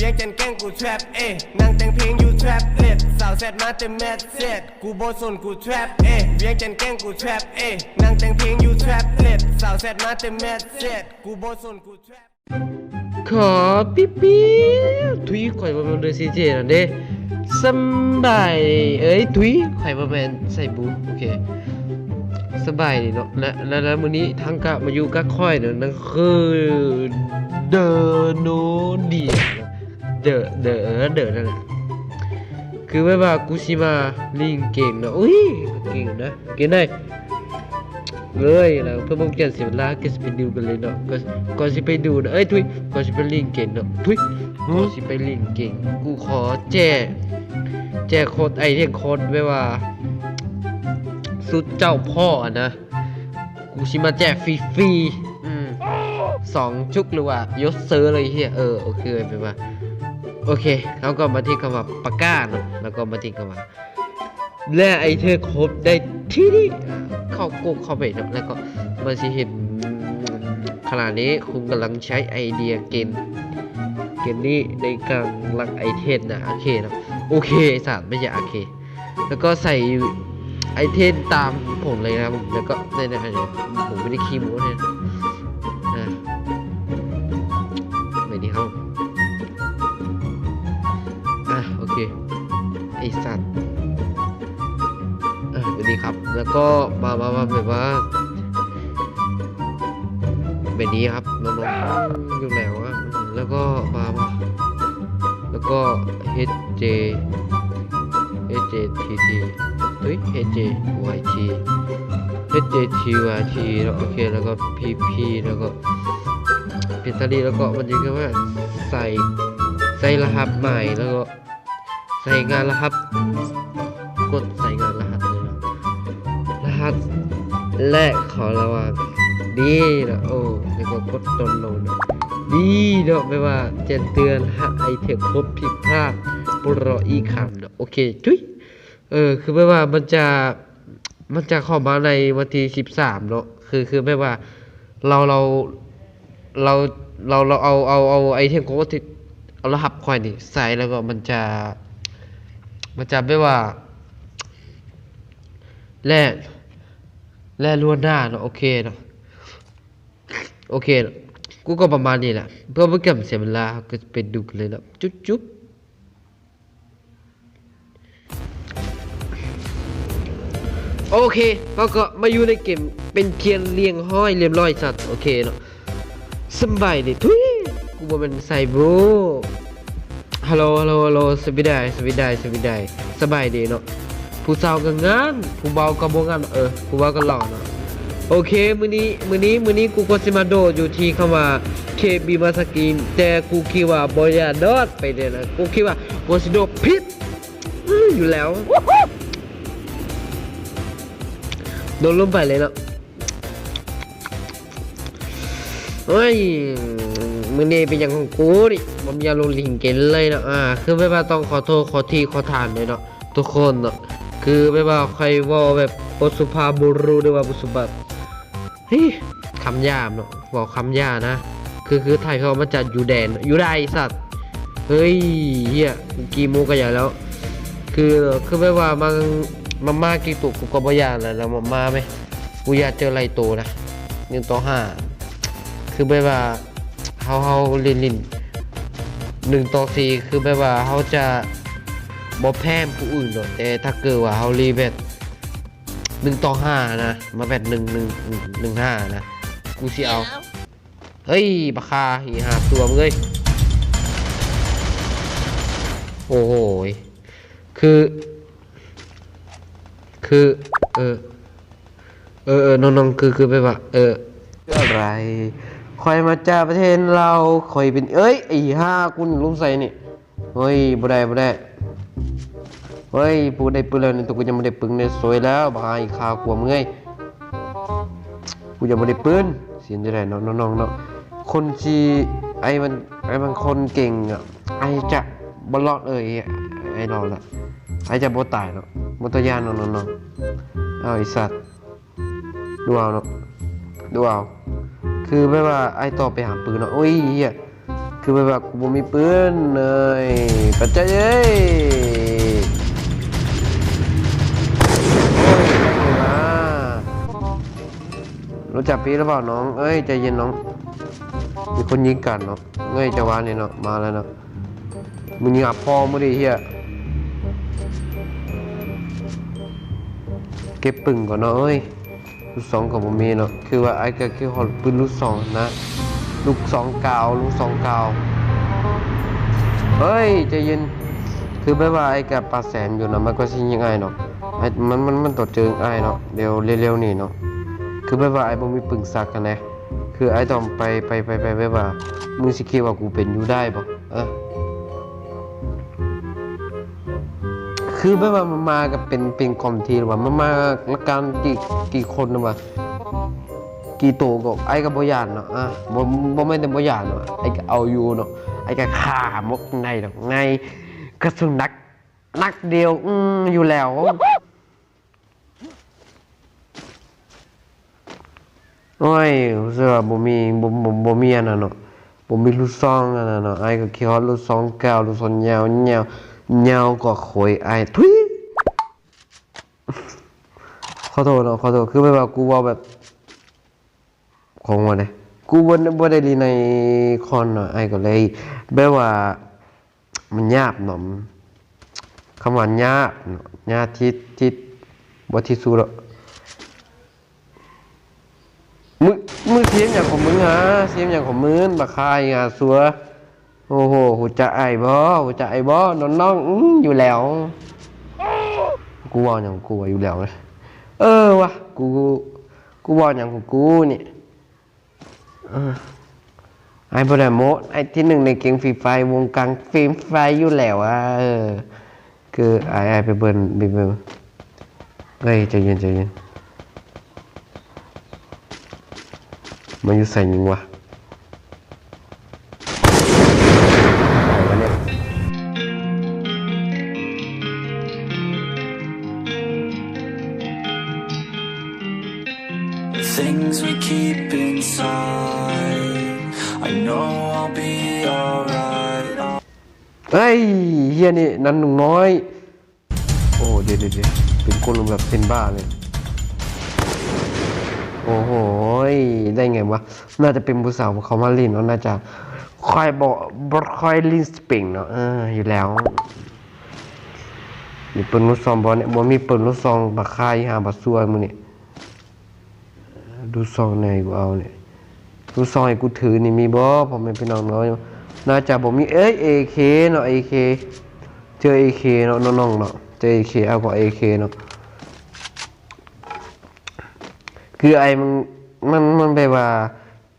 ວຽງຈັນແກ້ງກູແທຣັບເອ ນັ່ງແຕ່ງເພງຢູ່ແທຣັບເລັດ ສາວແຊັດມາແຕ່ແມັດເຊັດ ກູບໍ່ສົນກູແທຣັບເອ ວຽງຈັນແກ້ງກູແທຣັບເອ ນັ່ງແຕ່ງເພງຢູ່ແທຣັບເລັດ ສາວແຊັດມາແຕ່ແມັດເຊັດ ກູບໍ່ສົນກູແທຣັບ. ຂໍປິ້ວໆ ທຸຍ ຂ້ອຍບໍ່ແມ່ນເດີ ຊີເຈ ນັ້ນເດ້ ສຳບາຍ ເອີຍ ທຸຍ ຂ້ອຍບໍ່ແມ່ນໄຊບູ ໂອເຄ ສະບາຍດີເນາະ ແລະ ແລະ ແລະ ມື້ນີ້ທ່ານກະມາຢູ່ກັບຂ້ອຍເນາະ ນັ້ນຄື ເດີໂນເດຍ ເດີ ເດີ ເອີ ເດີນັ້ນແຫຼະ ຄືແບບວ່າກູຊິມາຫຼິ້ນເກມເນາະ ອຸ້ຍ ເກັ່ງນະ ເກັ່ງໄດ໋ ເອີຍ ແລ້ວເພື່ອບໍ່ເປັນການເສຍເວລາ ກໍຊິໄປດູກັນເລີຍເນາະ ກໍ ກໍຊິໄປດູນະ ເອີຍ ທຸຍ ກໍຊິໄປຫຼິ້ນເກມເນາະ ທຸຍ ກໍຊິໄປຫຼິ້ນເກມ ກູຂໍແຈກ ແຈກໂຄດ ໄອເທມໂຄດ ແບບວ່າ ສູດເຈົ້າພໍ່ຫັ້ນນະ ກູຊິມາແຈກຟຣີໆ ອືມ ສອງຈຸກ ຫຼືວ່າຍົດເຊີເລີຍເຮີຍ ເອີ ໂອເຄ ແບບວ່າ ໂອເຄ ເຮົາກໍມາທີ່ຄຳວ່າປາກາເນາະ ແລ້ວກໍມາທີ່ຄຳວ່າ ແລະ ໄອເທີຄົບໄດ້ທີ່ນີ້ ເຂົ້າກົກເຂົ້າໄປເນາະ ແລ້ວກໍມັນຊິເຫັນ ຂະນະນີ້ຄຸນກຳລັງໃຊ້ໄອເດຍເກມ ເກມນີ້ໃນການລັກໄອເທັມນະ ໂອເຄເນາະ ໂອເຄ ສາມ ໄມ່ໃຊ່ ໂອເຄ ແລ້ວກໍໃສ່ໄອເທັມຕາມຜົມເລີຍນະ ແລ້ວກໍ ນີ້ ນີ້ ນີ້ ຜົມໄມ່ໄດ້ຂີ້ໂມ້ເລີຍ ອ່າ ໄປທີ່ເຮົາ ອ່າ ໂອເຄ ໄອ້ສັດ ອ່າ ແບບນີ້ຄັບ ແລ້ວກໍມາ ມາ ມາ ແບບວ່າ ແບບນີ້ຄັບ ນ້ອງໆ ຢູ່ແລ້ວອະ ແລ້ວກໍມາ ມາ ແລ້ວກໍເຮັດເຈ ເຮັດເຈທີທີ ເອີຍ ເຮັດເຈວາຍທີ ເຮັດເຈທີວາຍທີເນາະ ໂອເຄ ແລ້ວກໍພີພີ ແລ້ວກໍ ເປັນຕາລີ ແລ້ວກໍມັນຈະຄືວ່າໃສ່ ໃສ່ລະຫັດໃໝ່ ແລ້ວກໍໃສ່ງານລະຫັດ ກົດໃສ່ງານລະຫັດເລີຍເນາະ ລະຫັດ ແລະ ຂໍລະວັງ ດີເນາະ ໂອ້ ແລ້ວກໍກົດຕົ້ນລົງເນາະ ດີເນາະ ແບບວ່າແຈ້ງເຕືອນ ຫາກໄອເທັມຄົບຜິດພາດ ໂປຣອີກຄັ້ງເນາະ ໂອເຄ ຈຸ້ຍ ເອີ ຄືແບບວ່າມັນຈະ ມັນຈະເຂົ້າມາໃນວັນທີສິບສາມເນາະ ຄື ຄືແບບວ່າ ລາວ ລາວ ລາວ ລາວ ລາວເອົາ ເອົາ ເອົາໄອເທັມຂອງ ເອົາລະຫັດຂ້ອຍນີ້ໃສ່ ແລ້ວກໍມັນຈະ ມັນຈະແບບວ່າ ແລ່ ແລ່ລ່ວງໜ້າເນາະ ໂອເຄເນາະ ໂອເຄເນາະ ກູກໍປະມານນີ້ແຫຼະ ເພື່ອບໍ່ເປັນການເສຍເວລາ ເຮົາກໍໄປດູກັນເລີຍເນາະ ຈຸບໆ. ໂອເຄ ເຮົາກໍມາຢູ່ໃນເກມເປັນທີ່ຮຽບຮ້ອຍ ຮຽບຮ້ອຍສັດ ໂອເຄເນາະ ສະບາຍດີ ທຸຍ ກູບໍ່ແມ່ນໄຊບູ ຮັລໂຫຼ ຮັລໂຫຼ ຮັລໂຫຼ ສະບາຍດີ ສະບາຍດີ ສະບາຍດີ ສະບາຍດີເນາະ ຜູ້ສາວກໍງາມ ຜູ້ບ່າວກໍບໍ່ງາມ ເອີ ຜູ້ບ່າວກໍຫຼໍ່ເນາະ ໂອເຄ ມື້ນີ້ ມື້ນີ້ ມື້ນີ້ກູກໍຊິມາໂດດຢູ່ທີ່ຄຳວ່າ ເຄບີມາສະກິນ ແຕ່ກູຄິດວ່າບໍ່ຢາກໂດດໄປເດ້ນະ ກູຄິດວ່າກູຊິໂດດຜິດ ອື ຢູ່ແລ້ວ ໂດດລົງໄປເລີຍເນາະ ໂອ້ຍ ມື້ນີ້ເປັນຫຍັງຂອງກູນີ້ ບໍ່ມີອາລົມຫຼິ້ນເກມເລີຍເນາະ ອ່າ ຄືແບບວ່າຕ້ອງຂໍໂທດ ຂໍທີ່ ຂໍໂທດເນາະ ທຸກຄົນເນາະ ຄືແບບວ່າຂ້ອຍເວົ້າແບບບໍ່ສຸພາບບຸລຸດ ຫຼືວ່າບໍ່ສຸພາບ ເຮີ້ຍ ຄຳຫຍາບເນາະ ເວົ້າຄຳຫຍາບນະ ຄື ຄືຖ່າຍທອດມາຈາກຢູແດນ ຢູໄດສັດ ເຮີ້ຍ ເຮີ້ຍ ກູກີໂມກະຢາແລ້ວ ຄື ຄືແບບວ່າມາ ມາ ມາກີໂຕ ກູກໍບໍ່ຢາກແລ້ວ ແລ້ວມາ ມາແມ ກູຢາກເຈີຫຼາຍໂຕນະ ໜຶ່ງຕໍ່ຫ້າ ຄືແບບວ່າ ເຮົາ ເຮົາຫຼິ້ນ ຫຼິ້ນ ໜຶ່ງຕໍ່ສີ່ ຄືແບບວ່າເຮົາຈະບໍ່ແພ້ຜູ້ອື່ນດອກ ແຕ່ຖ້າເກີດວ່າເຮົາຫຼິ້ນແບບ ໜຶ່ງຕໍ່ຫ້ານະ ມາແບບ ໜຶ່ງ ໜຶ່ງ ໜຶ່ງຫ້ານະ ກູຊິເອົາ ເຮີ້ຍ ບັກຄາ ອີ່ຫ່າຕົວມຶງເອີຍ ໂອ້ໂຫຍ ຄື ຄື ເອີ ເອີ ເອີ ນ້ອງໆ ຄື ຄືແບບວ່າ ເອີ ອະໄລ ຂ້ອຍມາຈາກປະເທດລາວ ຂ້ອຍເປັນ ເອີຍ ໄອ້ຫ່າ ກູລົງໃສ່ນີ້ ເຮີ້ຍ ບໍ່ໄດ້ ບໍ່ໄດ້ ເຮີ້ຍ ກູໄດ້ປືນແລ້ວນີ້ ແຕ່ກູຍັງບໍ່ໄດ້ປືນເດ້ ສວຍແລ້ວ ບັກຫ່າ ຂ້າກວມເອີຍ ກູຍັງບໍ່ໄດ້ປືນ ຊິເຮັດຈັ່ງໃດເນາະ ນ້ອງໆ ເນາະ ຄົນທີ່ ໄອ້ມັນ ໄອ້ມັນຄົນເກັ່ງອະ ໄອ້ຈະບໍ່ລອດເອີຍ ໄອ້ລອດລະ ໄອ້ຈະບໍ່ຕາຍເນາະ ບໍ່ຕ້ອງຢ້ານເນາະ ນ້ອງໆ ເອົາ ໄອ້ສັດ ດູເອົາເນາະ ດູເອົາ ຄືແບບວ່າໄອ້ຕໍ່ໄປຫາປືນເນາະ ໂອ້ຍ ເຮີ້ຍ ຄືແບບວ່າກູບໍ່ມີປືນເລີຍ ປະເຈົ້າເອີຍ. ໂອ້ຍ ໃຜມາ ຮູ້ຈັກພີ່ຫຼືເປົ່ານ້ອງເອີຍ? ໃຈເຢັນນ້ອງ ມີຄົນຍິງກັນເນາະ. ເອີຍ ຈັງຫວະນີ້ເນາະ ມາແລ້ວເນາະ ມຶງຍິງຫາພໍ່ມຶງເດເຫ້ຍ. ເກັບປຶ້ງກ່ອນເນາະເອີຍ. ລູກຊອງກໍບໍ່ມີເນາະ ຄືວ່າອ້າຍກໍຄິດຮອດປືນລູກຊອງຫັ້ນນະ ລູກຊອງກາວ ລູກຊອງກາວ. ເອີຍ ໃຈເຢັນ ຄືແບບວ່າອ້າຍກໍປາແສນຢູ່ນະ ມັນກໍຊິຍິງອ້າຍເນາະ ອ້າຍ ມັນ ມັນ ມັນຕ້ອງເຈີອ້າຍເນາະ ດຽວເລັວໆນີ້ເນາະ. ຄືແບບວ່າອ້າຍບໍ່ມີປຶ້ງສັກຫັ້ນນະ ຄືອ້າຍຕ້ອງໄປ ໄປ ໄປ ໄປ ແບບວ່າ ມຶງຊິຄິດວ່າກູເປັນຢູ່ໄດ້ບໍ່? ເອີ ຄືແບບວ່າມັນມາກໍເປັນ ເປັນຄອມທີວ່າມັນມາລະການ ກີ່ ກີ່ຄົນນະວ່າ ກີ່ໂຕກໍ ອ້າຍກໍບໍ່ຢ້ານເນາະ. ອາ ບໍ່ ບໍ່ແມ່ນແຕ່ບໍ່ຢ້ານເນາະ ອ້າຍກໍເອົາຢູ່ເນາະ ອ້າຍກໍຂ້າໝົດໃນດອກ ໃນກະສຸນນັກ ນັດດຽວ ອືມ ຢູ່ແລ້ວ. ໂອ້ຍ ຮູ້ສຶກວ່າບໍ່ມີ ບໍ່ ບໍ່ ບໍ່ມີອັນນັ້ນເນາະ ບໍ່ມີລູກຊອງອັນນັ້ນເນາະ. ອ້າຍກໍຄິດຮອດລູກຊອງກາວ ລູກຊອງຍາວ ຍາວ ຍາວກວ່າໂຄຍອ້າຍ ທຸຍ. ຂໍໂທດເນາະ ຂໍໂທດ ຄືແບບວ່າກູເວົ້າແບບ ຂອງວ່າເດ້ ກູບໍ່ ບໍ່ໄດ້ຫຼິ້ນໃນຄອນເນາະ ອ້າຍກໍເລີຍແບບວ່າ ມັນຍາກເນາະ ຄຳວ່າຍາກເນາະ ຍາກທີ່ ທີ່ ບໍ່ທີ່ສຸດດອກ. ມຶງ ມຶງຊິເຮັດຫຍັງຂອງມຶງຫາ ຊິເຮັດຫຍັງຂອງມຶງ ບັກຄາຍຫາຊົ່ວ. ໂອ້ໂຫ ຮູ້ຈັກອ້າຍບໍ່ ຮູ້ຈັກອ້າຍບໍ່ ນ້ອງໆ? ອືມ ຢູ່ແລ້ວ ກູເວົ້າຫຍັງຂອງກູວ່າຢູ່ແລ້ວນະ. ເອີວ່າ ກູ ກູເວົ້າຫຍັງຂອງກູນີ້. ເອີ ອ້າຍບໍ່ໄດ້ໂມ້ ອ້າຍທີໜຶ່ງໃນເກມຟຣີໄຟ ວົງກາງຟຣີໄຟຢູ່ແລ້ວອະ. ເອີ ຄືອ້າຍ ອ້າຍໄປເບິ່ງ ໄປເບິ່ງ ເອີຍ ໃຈເຢັນ ໃຈເຢັນ ມັນຢູ່ໃສຍິງວະ? Things we keep inside. I know I'll be alright. ເອີຍ ເຮີຍ ນີ້ນັ້ນໜຸ່ມນ້ອຍ. ໂອ້ ດຽວໆໆ ເປັນຄົນແບບເປັນບ້າເລີຍ. ໂອ້ໂຫ ໄດ້ໄງວະ? ໜ້າຈະເປັນຜູ້ສາວເຂົາມາຫຼິ້ນເນາະ ໜ້າຈະຄ່ອຍບໍ່ ບໍ່ຄ່ອຍຫຼິ້ນສະປຣິງເນາະ. ເອີ ຢູ່ແລ້ວ ມີປືນລູກຊອງບໍ່ນີ້? ບໍ່ມີປືນລູກຊອງ ບັກຄາຍຫາບັກຊວຍມື້ນີ້. ລູກຊອງໃນກູເອົານີ້ ລູກຊອງໃຫ້ກູຖືນີ້ມີບໍ່ ພໍ່ແມ່ພີ່ນ້ອງເອີຍ? ໜ້າຈະບໍ່ມີ. ເອີຍ ເອເຄເນາະ ເອເຄ ເຈີເອເຄເນາະ ນ້ອງໆເນາະ ເຈີເອເຄ ເອົາກໍເອເຄເນາະ. ຄືໄອ້ມັນ ມັນ ມັນແບບວ່າ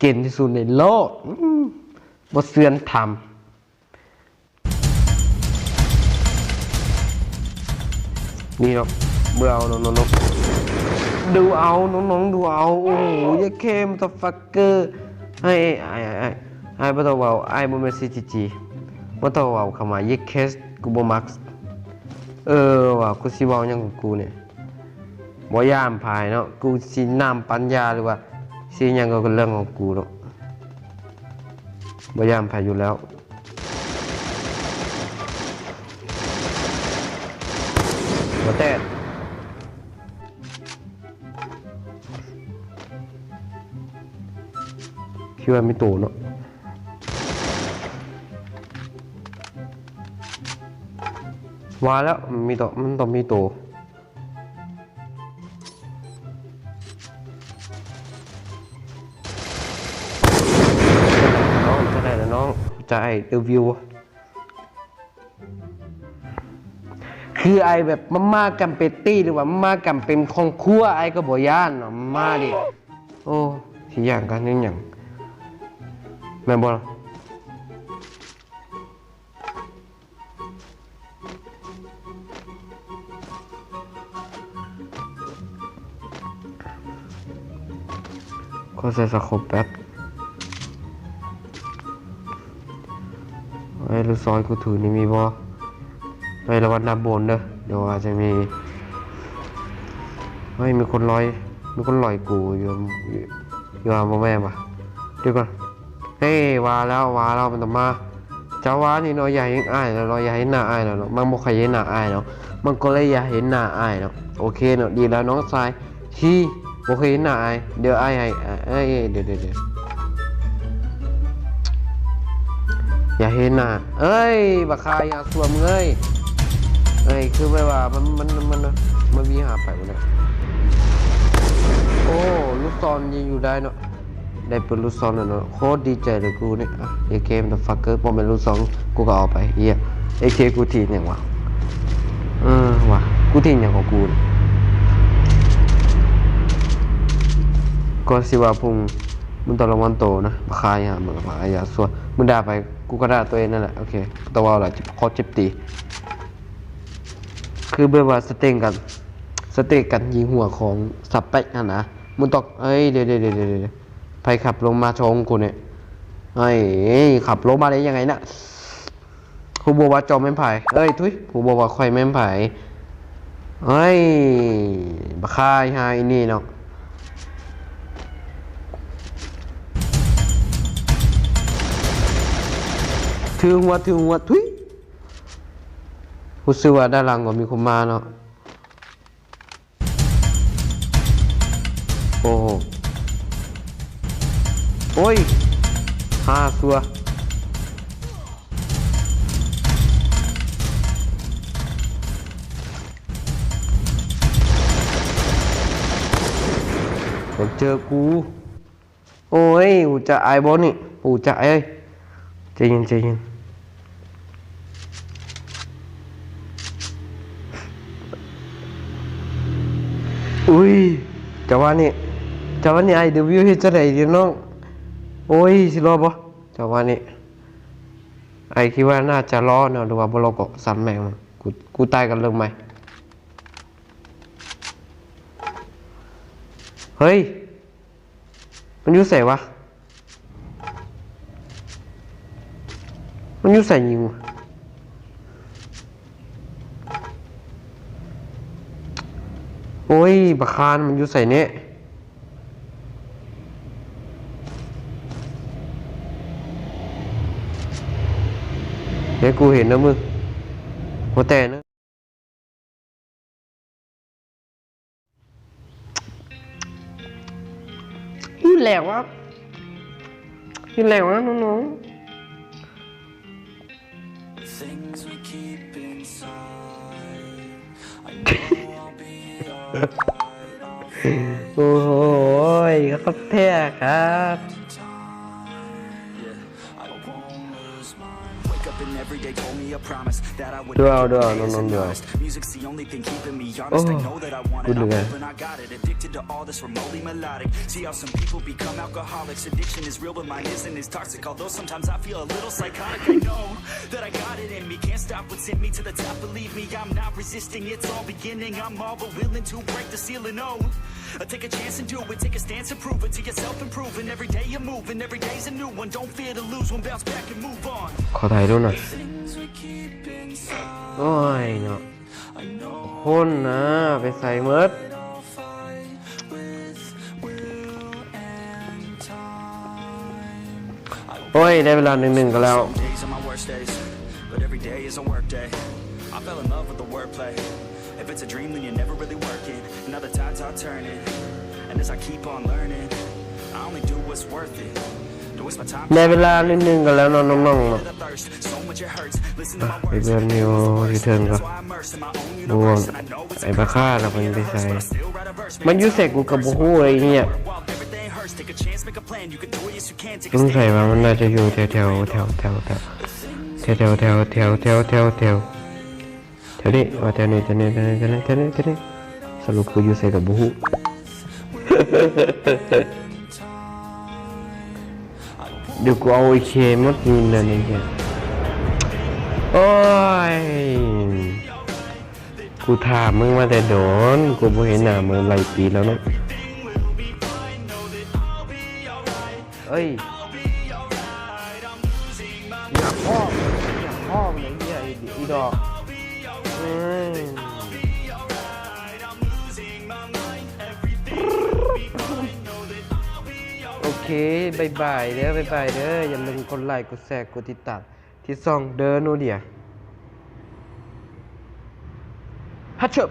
ເກັ່ງທີ່ສຸດໃນໂລກ ອືມ ບໍ່ເຊື່ອນທຳ. ນີ້ເນາະ ເບິ່ງເອົາເນາະ ນ້ອງໆ ດູເອົາ ນ້ອງໆ ດູເອົາ. ໂອ້ໂຫ ເຢັດເຄ ມາເທີຟັກເກີ ອ້າຍ ອ້າຍ ອ້າຍ ອ້າຍບໍ່ຕ້ອງເວົ້າ ອ້າຍບໍ່ແມ່ນຊີຈີຈີ ບໍ່ຕ້ອງເວົ້າຄຳວ່າ ເຢັດເຄ ກູບໍ່ມັກ. ເອີ ວ່າກູຊິເວົ້າຫຍັງຂອງກູນີ້ ບໍ່ຢ້ານໃຜເນາະ ກູຊິນຳປັນຍາ ຫຼືວ່າຊິຫຍັງກໍເລື່ອງຂອງກູເນາະ ບໍ່ຢ້ານໃຜຢູ່ແລ້ວ. ຫົວແຕກ ຄິດວ່າມີໂຕເນາະ ວ່າແລ້ວ ມັນມີໂຕ ມັນຕ້ອງມີໂຕ. ນ້ອງ ຈະໄດ້ລະນ້ອງ ຈະໄດ້ເດີວິວ. ຄືອ້າຍແບບມາ ມາກັນເປັນຕີ ຫຼືວ່າມາກັນເປັນຄອບຄົວ ອ້າຍກໍບໍ່ຢ້ານເນາະ ມາເດ. ໂອ້ ຊິຢ້ານກັນຫຍັງ ແມ່ນບໍ່? ຂໍໃສ່ສະໂຄບແປັບ. ເອີຍ ລູກຊອຍກູຖືນີ້ມີບໍ່? ເອີຍ ລະວັງໜ້າໂບນເດີ ດຽວອາດຈະມີ. ເອີຍ ມີຄົນລອຍ ມີຄົນລອຍກູຢູ່ ຢູ່ ຢູ່ ບໍ່ແມ່ນຫວາ? ດຽວກ່ອນ. ເອີ ວ່າແລ້ວ ວ່າແລ້ວ ມັນຕ້ອງມາ. ເຈົ້າວ່ານີ້ເນາະ ຢາກເຫັນອ້າຍແລ້ວເນາະ ຢາກເຫັນໜ້າອ້າຍແລ້ວເນາະ ມັນບໍ່ຄ່ອຍເຫັນໜ້າອ້າຍເນາະ ມັນກໍເລີຍຢາກເຫັນໜ້າອ້າຍເນາະ. ໂອເຄເນາະ ດີແລ້ວນ້ອງຊາຍ. ທີ່ບໍ່ເຄີຍເຫັນໜ້າອ້າຍ ດຽວອ້າຍໃຫ້ ເອີຍ ດຽວໆໆ ຢາກເຫັນໜ້າ. ເອີຍ ບັກຄາຍາສ່ວມເອີຍ ເອີຍ ຄືແບບວ່າມັນ ມັນ ມັນ ມັນມີຫາໄປບໍ່ໄດ້. ໂອ້ ລູກສອນຍັງຢູ່ໄດ້ເນາະ ໄດ້ປືນລູກຊອງແລ້ວເນາະ ໂຄດດີໃຈເລີຍກູນີ້. ອາ ເອເຄ motherfucker ບໍ່ແມ່ນລູກຊອງ ກູກໍເອົາໄປ. ເອີຍ ເອເຄ ກູຖີບຫຍັງວະ? ເອີ ວ່າ ກູຖີບຫຍັງຂອງກູ? ກ່ອນຊິວ່າພຸງ ມຶງຕ້ອງລະວັງໂຕນະ ບັກຄາຍາ ບັກຄາຍາສ່ວນ. ມຶງດ່າໄປ ກູກໍດ່າຕົວເອງນັ້ນແຫຼະ. ໂອເຄ ບໍ່ຕ້ອງເວົ້າຫຼາຍ ຂໍເຈັບຕີ. ຄືແບບວ່າສະເຕັງກັນ ສະເຕັງກັນຍິງຫົວຂອງສະເປັກຫັ້ນນະ. ມຶງຕ້ອງ ເອີຍ ດຽວໆໆ ໃຜຂັບລົດມາຊົນກູນີ້? ເອີຍ ຂັບລົດມາໄດ້ຍັງໄງນະ? ຮູ້ບໍ່ວ່າເຈົ້າແມ່ນໃຜ? ເອີຍ ທຸຍ ຮູ້ບໍ່ວ່າຂ້ອຍແມ່ນໃຜ? ເອີຍ ບັກຄາຍຫາອີ່ນີ້ເນາະ ຖືກຫົວ ຖືກຫົວ ທຸຍ. ຮູ້ສຶກວ່າດ້ານຫຼັງກໍມີຄົນມາເນາະ. ໂອ້ໂຫ ໂອ້ຍ ຫາຊົ່ວ ເຈີກູ. ໂອ້ຍ ຮູ້ຈັກອ້າຍບໍ່ນີ້? ບໍ່ຮູ້ຈັກອ້າຍເອີຍ. ໃຈເຢັນ ໃຈເຢັນ. ອຸ້ຍ ຈັງຫວະນີ້ ຈັງຫວະນີ້ ອ້າຍເດີວິວເຮັດຈັ່ງໃດດີນ້ອງ? ໂອ້ຍ ຊິລອດບໍ່? ຈັງຫວະນີ້ ອ້າຍຄິດວ່າໜ້າຈະລອດເນາະ ຫຼືວ່າບໍ່ລອດກໍຊ່າງແມ່ງມັນ. ກູ ກູຕາຍກໍເລີ່ມໃໝ່. ເຮີ້ຍ ມັນຢູ່ໃສວະ? ມັນຢູ່ໃສຍິງ? ໂອ້ຍ ບັກຄານ ມັນຢູ່ໃສແນ່? ເດ ກູເຫັນແລ້ວມຶງ ຫົວແຕກເນາະ. ຢູ່ແລ້ວອະ ຢູ່ແລ້ວອະນ້ອງໆ. ໂອ້ຍ ຄັກແທ້ຄັບ. ດວຍເອົາ ດວຍເອົາ ນ້ອງໆ ດວຍເອົາ. ໂອ້ ກູເມື່ອຍ.ຂໍຖ່າຍຮູບໜ່ອຍ. ໂອ້ຍເນາະ ຄົນນະໄປໃສໝົດ? ໂອ້ຍ ໄດ້ເວລາໜຶ່ງໜຶ່ງກັນແລ້ວ. If it's a dream, then you never really work it. Another tide, tide turning. And as I keep on learning, I only do what's worth it. Don't waste my time. ໄດ້ເວລາໜຶ່ງໆກັນແລ້ວເນາະນ້ອງໆເນາະ. ໄປເບິ່ງຢູ່ ຢູ່ເທິງກ່ອນ. ບໍ່ວ່າໄອ້ບ້າຂ້າລະມັນໄປໃສ? ມັນຢູ່ໃສ ກູກໍບໍ່ຮູ້ເລີຍເນຍ. ສົງໄສວ່າມັນໜ້າຈະຢູ່ແຖວໆ ແຖວໆ ແຖວໆ ແຖວໆ ແຖວໆ ແຖວໆ ແຖວນີ້ ວ່າແຖວນີ້ ແຖວນີ້ ແຖວນີ້ ສະຫຼຸບກູຢູ່ໃສກໍບໍ່ຮູ້. ດຽວກູເອົາເອເຄໝົດນີ້ແຫຼະນີ້. ໂອ້ຍ ກູຖ້າມຶງມາແຕ່ດົນ ກູບໍ່ເຫັນໜ້າມຶງຫຼາຍປີແລ້ວເນາະ. ເອີຍ ຫຍັງພໍ່ ຫຍັງພໍ່ ອີ່ດອກ ເອີຍ. ໂອເຄ ເຄ ບາຍບາຍເດີ ບາຍບາຍເດີ ຢ່າລືມກົດໄລ ກົດແຊ ກົດຕິດຕາມທີ່ຊ່ອງເດີໂນເດຍ ຮັດເຊີບ.